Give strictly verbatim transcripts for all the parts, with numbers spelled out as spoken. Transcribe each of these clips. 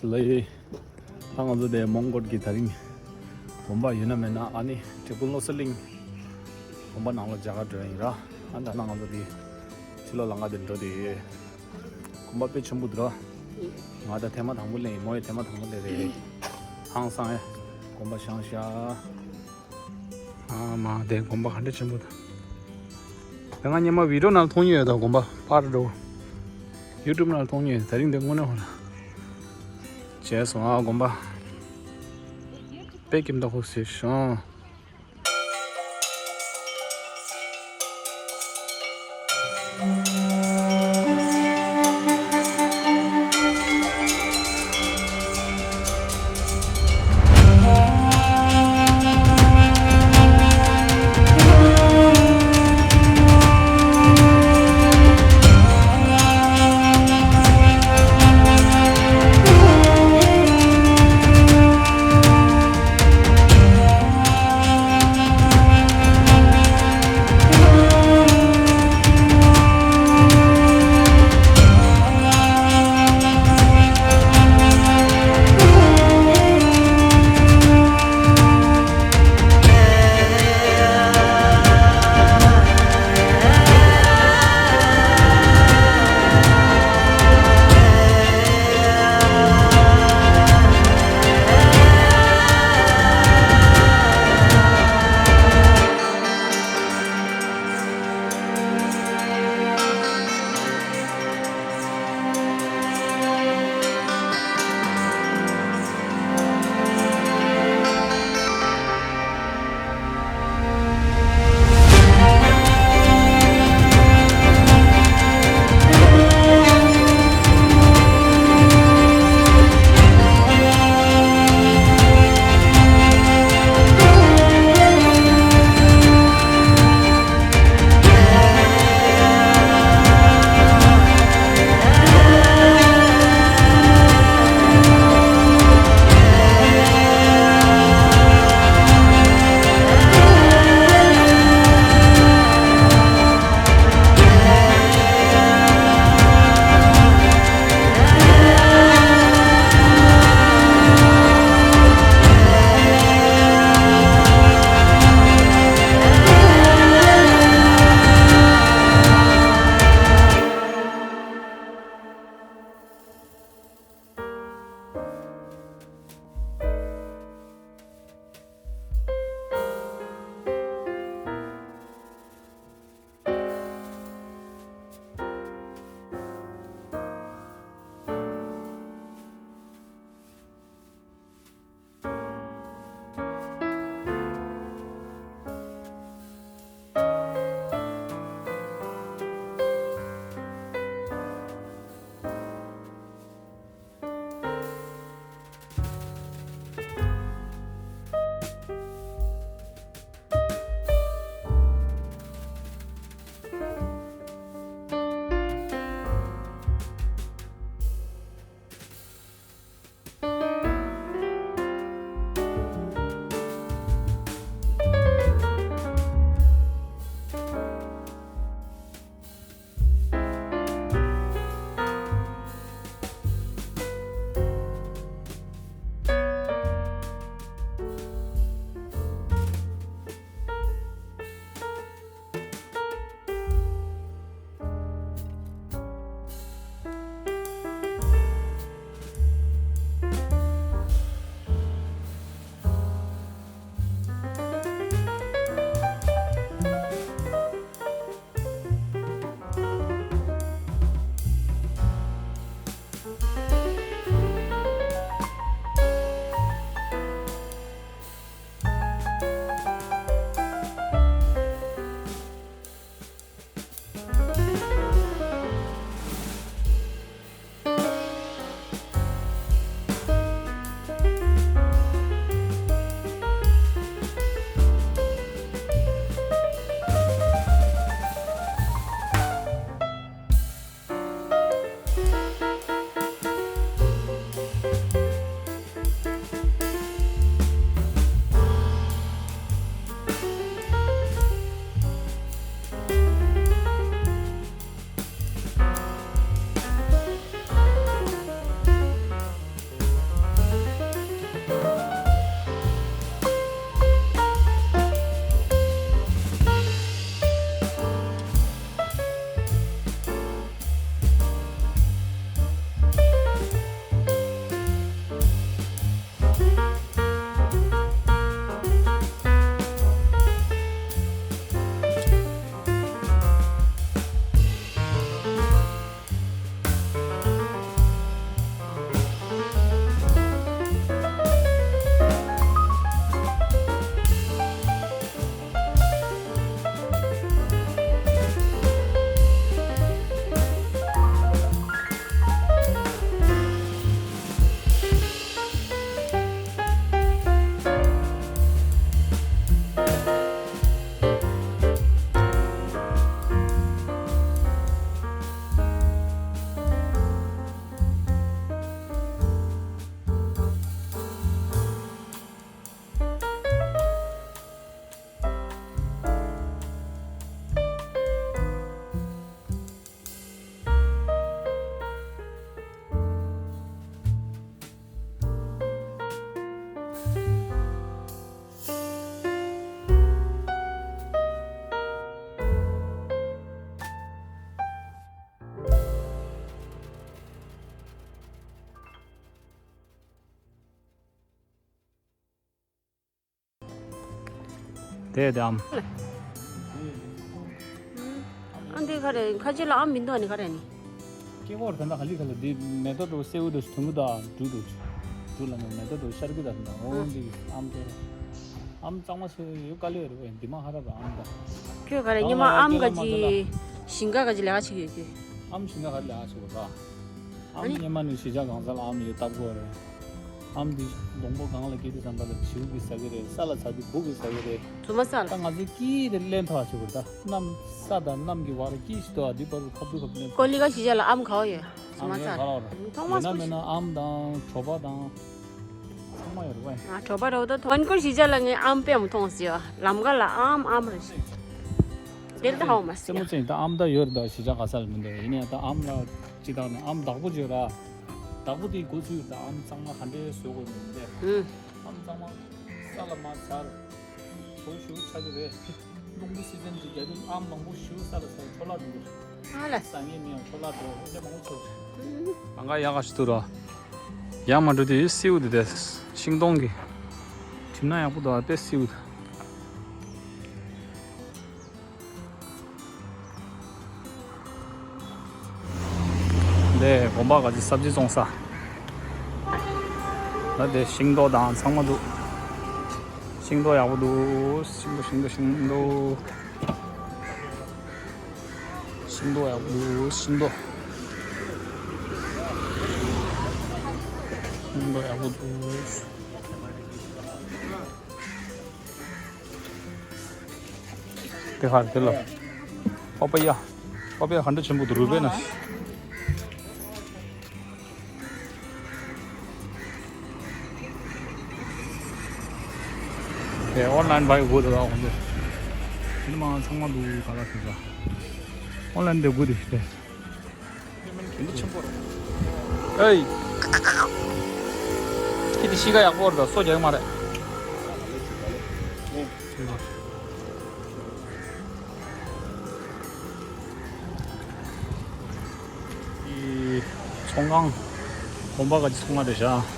ལེ། ད་ང་ཚོ་དེ་མོན་གྷོ་གི་ད་རིང་དགོན་པ་ཡིན་ན་མིན་ན་ཨ་ནི་འབྲས་སྤུངས་བློ་གསལ་གླིང་དགོན་པ་ནང་ལ་མཇལ་ཁ་འགྲོ་ཡ་ཡིན་ར། ཨ་ད་ནང་ང་ཚོ་དེ་ཕྱི་ལོགས་ལམ་ཁ་དེ་འགྲོ་དེ་དགོན་པ་དཔེ་ཆེན་པོ་འདུག་ར། ང་ད་ཐེངས་མ་དང་པོ་སླེབས་ཡིན། མོ་ཡི་ཐེངས་མ་དང་པོ་སླེབས་རེད། ཧང་སང་ཨེ། དགོན་པ་ཤང་ཤ། ཨ་མ་དེ་དགོན་པ་ག་འདྲ་ཆེན་པོ་དང་། དེ་སྔ་སྔོན་མ་བི་ཌིའོ་ནང་མཐོང་མྱོང་ཡོད་ད། དགོན་པ་པར་འགྲོ། ཡུ་ཊུབ་ནང་མཐོང་མྱོང་ཡོད། དེ་རིང་དེ་དངོས་གནས་ཧོ་ལ། བྱས་སོང་ཨ་དགོན་པ། དཔེ་ཀིམ་ད་ཧོ་ཟེར་ཤང་། དེ་དེ་ཨམ། ཨ་འདི་ག་རེ་ཁ་ཆེ་ལ་ཨམ་མི་འདུག་ཨ་ནི་ག་རེ་ནི། སྐྱེ་བོར་ད་ལྟ་ག་ལི་ག་ལ་འདི་མེ་ཏོག་འགྲོ་སེའུ་དུ་དུང་གུ་དང་འབྲུ་འདུག་འབྲུ་ལ་ནི་མེ་ཏོག་འགྲོ་ཤར་གི་ད་ད་འོ་འདི་ཨམ་དེ། ཨམ་གཙང་མ་སུ་ཡོད་ག་ལེ་རེད་བས་འདི་མ་ཧ་ར་བ་ཨམ་ད། ཁྱོད་ག་རེ་ཉི་མ་ཨམ་ག་ཅི་ཞིང་ཁ་ག་ཅི་ལས་ཀ་བྱེད་ཀྱི་ཡོད་ཀྱི། ཨམ་ཞིང་ཁ་ག་ལས་ཀ་བྱེད་དགོས་ར། ཨམ་ཨ་ནི་སྔོན་མ་ནས་གཞིས་ཆགས་གང་ས་ལ་ཨམ་ཡོད་བཏབ་དགོས་རེད། ཨམ་འདི་སྡོང་པོ་གང་ལ་སྐྱེས་དུས་ཙམ་པ་ལ་བྱིའུ་གིས་ཟ་གི་རེད། ས་ལ་ཚ་དུས་སྦུག་གིས་ཟ་གི་རེད། རྫུན་མ་ས་ལ། ད་ང་ཚོའི་སྐྱིད་དེ་ལེན་ཐུབ་པ་བྱེད་དགོས་རེད་ད། གནམ་ས་དང་གནམ་གྱི་བར་སྐྱིད་ཞིག་འདུག་ཨ་འདི་བར་དུ་ཁབ་ཏུ་ཁབ་ཏུ་ལེན་ཐུབ། ཀོ་ལི་ག་གཞིས་ཆགས་ལ་ཨམ་ག་བ་ཡོད། རྫུན་མ་ས་ལ། ཨམ་ཡོད་ག་ར་བ་རེད། མཐོང་མ་ཡོད་ན་སོང་མེད་ན་ཨམ་དང་གྲོ་པ་དང་། ཚང་མ་ཡོད་རེད་བ། ཨ་གྲོ་པ་རོ་ད་ཐོན་ཀོར་གཞིས་ཆགས་ལ་ངས་ཨམ་དཔེ་མ་མཐོང་ཟེར་བ། ལམ་ཁ་ལ་ཨམ་ཨམ་རེད། དེ་ལྟ་ཧ་མ་སེ་མོ་ཙེ་ད་ཨམ་ད་ཡོད་རེད་ད། གཞིས་ཆགས་ག་ས་ལ་མི་འདུག་ཡིན་ཡང་ད་ཨམ་ལ་ཅི་ད་ནི་ཨམ་བདག་པོ་བརྗོད་ར། བདག་པོ་དེའི་འགོ་ཚུགས་ད་ཨམ་གཙང་མ་ག་འདྲའི་བཟོ་དགོས་མིན་ཏེ། ཨམ་གཙང་མ་ས་ལ་མ་ཚར། གྲོ་ཞུ་ཆག་གི་རེད། རླུང་བུ་སི་ཛན་གྱི་རྒྱ་དུས་ཨམ་མང་པོ་ཞུ་ས་ལ་ཚར་འཕྲོ་བརླག་འགྲོ་གི་རེད། ཨ་ལ། ས་ངན་མི་ཡང་འཕྲོ་བརླག་འགྲོ་འོ་དེ་མང་པོ་ཚོ། ཨང་ག་ཡག་ག་ཞིག་ཏུ་ར། ཡང་མ་འགྲོ་དུས་སེའུ་དེ་དེ་ཤིང་སྡོང་གི། བྲིམ་ན་ཡག་པོ་འདུག་ཨ་དཔེ་སེའུ་དེ། འདི་དགོན་པ་ག་ཚོད་ས་བཅད་བཙོང་ས། ད་དེ་ཤིང་ཏོག་དང་ཚང་མ་འདུག་ཤིང་ཏོག་ཡག་པོ་འདུག་ཤིང་ཏོག་ཤིང་ཏོག་ཤིང་ཏོག་ཤིང་ཏོག་ཡག་པོ་འདུག་ཤིང་ཏོག་ཤིང་ཏོག་ཡག་པོ་འདུག་དེ་ཧར་དེ་ལ། པ་པ་ཡ། པ་པ་ཡ་ཧ་འདྲ་ཆེན་པོ་འདུག་རུས་སྦལ་ན། དེ་ཨོན་ལན་བའི་བུ་དེ་ལ་འོང་དུ། དེ་མ་ཚང་མ་འདུག་ག་ལ་ཐུག་ས། ཨོན་ལན་དེ་བུ་དེ་དེ། ཨེ། ཁྱི་དེ་གཤིས་ཀ་ཡག་པོ་རེད་ད་སོ་རྒྱག་གི་མ་རེད། ཨི། ཚོང་ཁང་། དགོན་པ་ག་ཅི་ཚོང་ཁང་རེད་ཤག་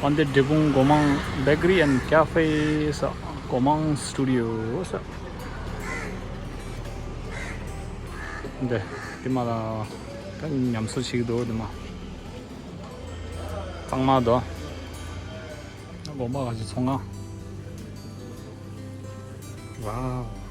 ཨ་འདི་འབྲས་སྤུངས་སྒོ་མང་Bakery and Cafe ས། སྒོ་མང་Studio ས། འདི་དེ་མ་ལ་ད་ཉམས་གསོ་བྱེད་ཀྱི་འདུག་དེ་མ། གཙང་མ་འདུག་དགོན་པ་ག་ཅི་ཚོང་ཁང་། ཝའོ།